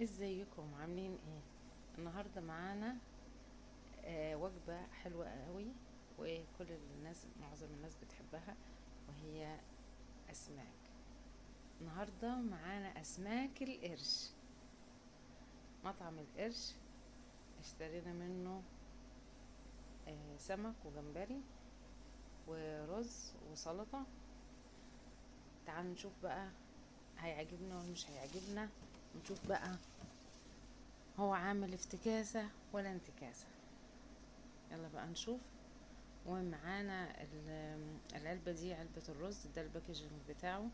ازيكم عاملين ايه؟ النهارده معانا وجبة حلوة قوي، وكل الناس معظم الناس بتحبها، وهي اسماك. النهارده معانا اسماك القرش، مطعم القرش. اشترينا منه سمك وجمبري ورز وسلطة. تعالوا نشوف بقى هيعجبنا ولا مش هيعجبنا، نشوف بقى هو عامل افتكاسة ولا انتكاسة. يلا بقى نشوف. ومعانا العلبة دي، علبة الرز، ده ال packaging بتاعه،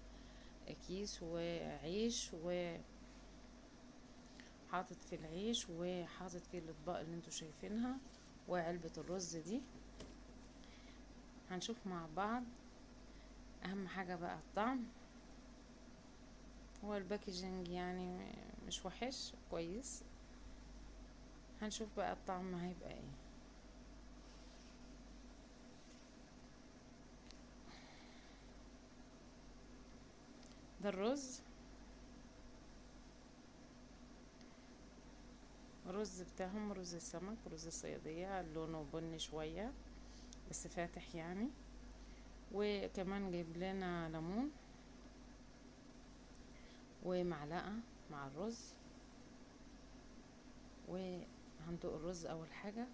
كيس وعيش، وحاطط في العيش وحاطط فيه الاطباق اللي انتوا شايفينها، وعلبة الرز دي. هنشوف مع بعض. اهم حاجة بقى الطعم. هو ال packaging يعني مش وحش، كويس. هنشوف بقى الطعم هيبقى ايه. ده الرز، رز بتاعهم رز السمك، رز الصيادية، لونه بني شوية بس فاتح يعني. وكمان جايب لنا ليمون ومعلقة مع الرز. وهندوق الرز اول حاجة،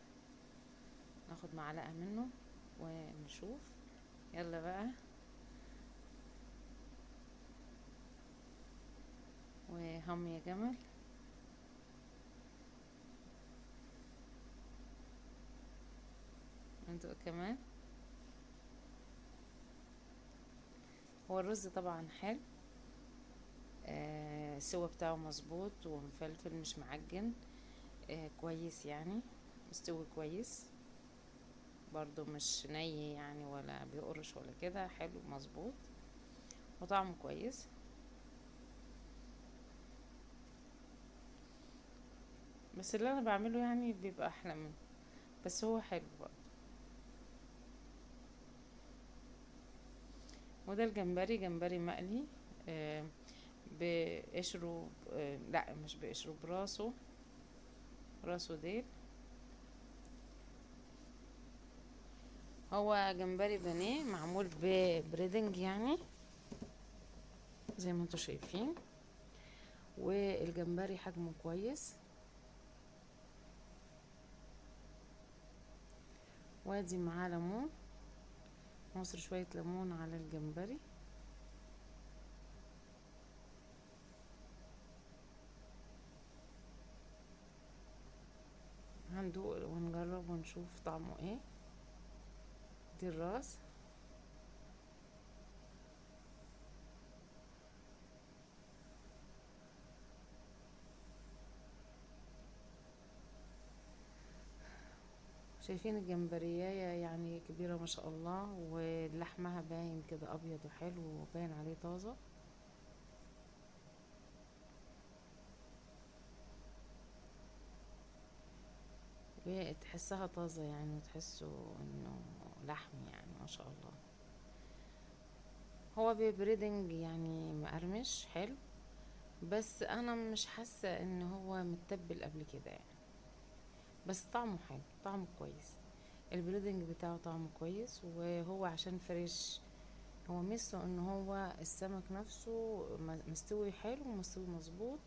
ناخد معلقة منه ونشوف. يلا بقى. وهم يا جمل. ندوق كمان. هو الرز طبعا حلو، السوا بتاعه مظبوط ومفلفل مش معجن، كويس يعني، مستوي كويس برضو، مش ني يعني ولا بيقرش ولا كده، حلو مظبوط وطعمه كويس. بس اللي انا بعمله يعني بيبقى احلى منه، بس هو حلو برضو. وده الجمبري، جمبري مقلي، بقشره، لا مش بقشره، براسه، راسه ديل. هو جمبري بانيه معمول ب breading يعني زي ما انتوا شايفين. والجمبري حجمه كويس. وادي معاه ليمون، نعصر شوية ليمون على الجمبري. هندوق ونجرب ونشوف طعمه ايه. دي الراس. شايفين الجمبريايه يعني كبيرة ما شاء الله، ولحمها باين كده ابيض وحلو وباين عليه طازة. وتحسها طازة يعني، وتحسوا انه لحم يعني ما شاء الله. هو ب breading يعني مقرمش حلو، بس انا مش حاسه ان هو متبل قبل كده يعني، بس طعمه حلو، طعمه كويس. ال breading بتاعه طعمه كويس، وهو عشان fresh، هو ميزته ان هو السمك نفسه مستوي حلو ومستوي مظبوط،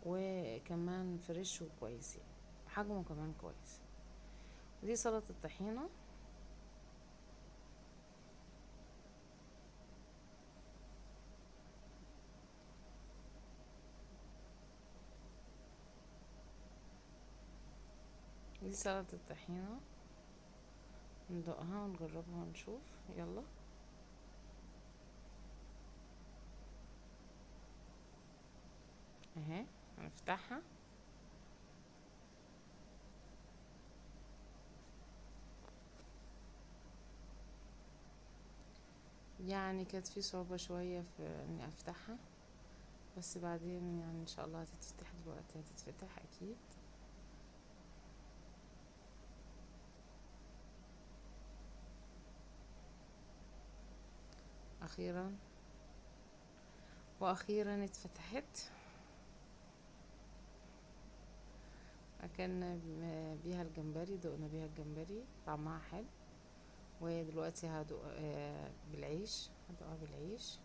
وكمان fresh وكويس يعني، حجمه كمان كويس. دي سلطة الطحينة. دي سلطة الطحينة، ندوقها ونجربها ونشوف. يلا. اهي هنفتحها. يعني كانت في صعوبة شوية في اني افتحها، بس بعدين يعني ان شاء الله هتتفتح دلوقتي، هتتفتح اكيد. اخيرا واخيرا اتفتحت. اكلنا بيها الجمبري، دقنا بيها الجمبري، طعمها حلو. ودلوقتي هدوق بالعيش، هدوقها بالعيش.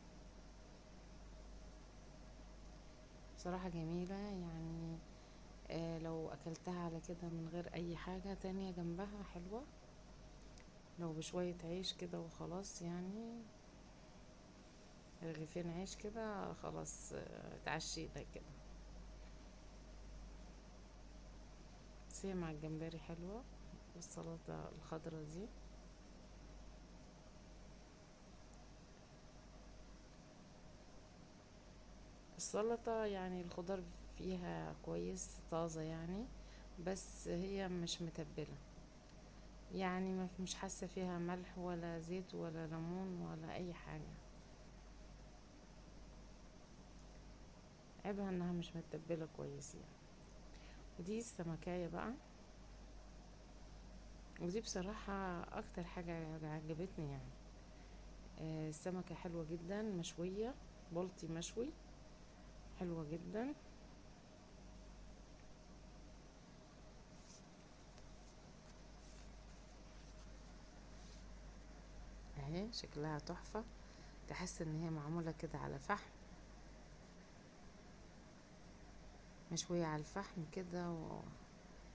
بصراحة جميلة يعني، لو اكلتها على كده من غير اي حاجة تانية جنبها حلوة، لو بشوية عيش كده وخلاص يعني، رغيفين عيش كده خلاص، اتعشينا كده. بس هي مع الجمبري حلوة، والسلطة الخضرة دي. السلطة يعني الخضار فيها كويس طازة يعني، بس هي مش متبلة يعني، مش حاسة فيها ملح ولا زيت ولا ليمون ولا أي حاجة. عيبها انها مش متبلة كويس يعني. ودي السمكاية بقى، ودي بصراحة اكتر حاجة عجبتني يعني. السمكة حلوة جدا، مشوية بلطي مشوي، حلوة جدا. اهي شكلها تحفة، تحس ان هي معمولة كده على فحم، مشوية على الفحم كده،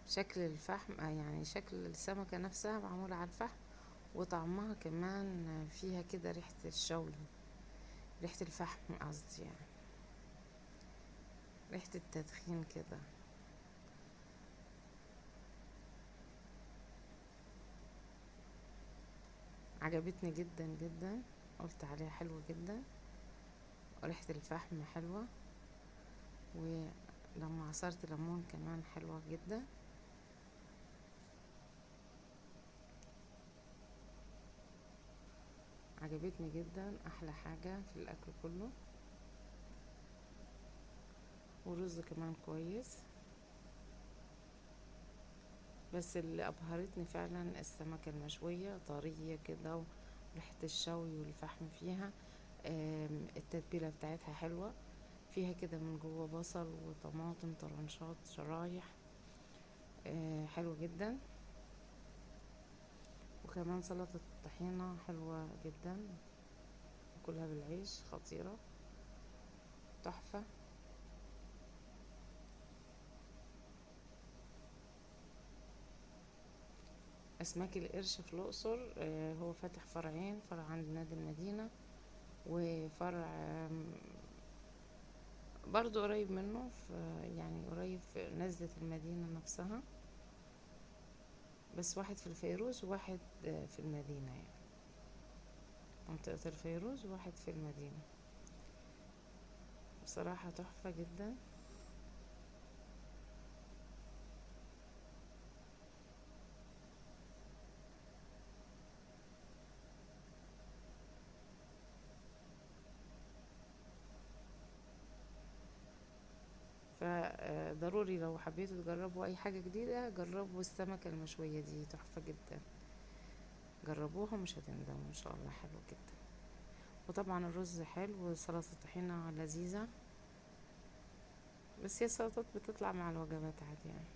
وشكل الفحم، يعني شكل السمكة نفسها معمولة على الفحم، وطعمها كمان فيها كده ريحة الشوي، ريحة الفحم قصدي يعني، ريحة التدخين كده. عجبتني جدا جدا، قلت عليها حلوة جدا، وريحة الفحم حلوة، ولما عصرت ليمون كمان حلوة جدا. عجبتني جدا، احلى حاجة في الاكل كله. والرز كمان كويس، بس اللي ابهرتني فعلا السمكة المشوية، طرية كده وريحة الشوي والفحم فيها. التتبيلة بتاعتها حلوة، فيها كده من جوه بصل وطماطم طرنشات شرايح، حلو جدا. وكمان سلطة الطحينة حلوة جدا، كلها بالعيش، خطيرة تحفة. أسماك القرش في الأقصر، هو فاتح فرعين، فرع عند نادي المدينة وفرع، برضو قريب منه، في يعني قريب في نزلة المدينة نفسها، بس واحد في الفيروز وواحد في المدينة، يعني منطقة الفيروز وواحد في المدينة. بصراحة تحفة جدا. فضروري لو حبيتوا تجربوا اي حاجة جديدة جربوا السمكة المشوية دي، تحفة جدا، جربوها مش هتندموا ان شاء الله، حلو جدا. وطبعا الرز حلو وسلطة الطحينة لذيذة، بس هي السلطات بتطلع مع الوجبات عادي يعني.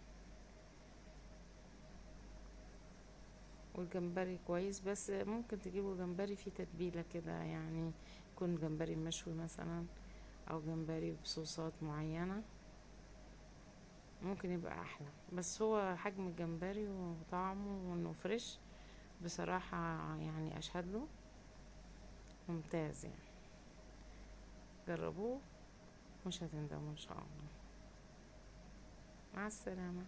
والجمبري كويس، بس ممكن تجيبوا جمبري فيه تتبيلة كده، يعني يكون جمبري مشوي مثلا او جمبري بصوصات معينة، ممكن يبقى احلى. بس هو حجم الجمبري وطعمه وانه فريش بصراحة يعني اشهد له، ممتاز يعني. جربوه مش هتندموا ان شاء الله. مع السلامة.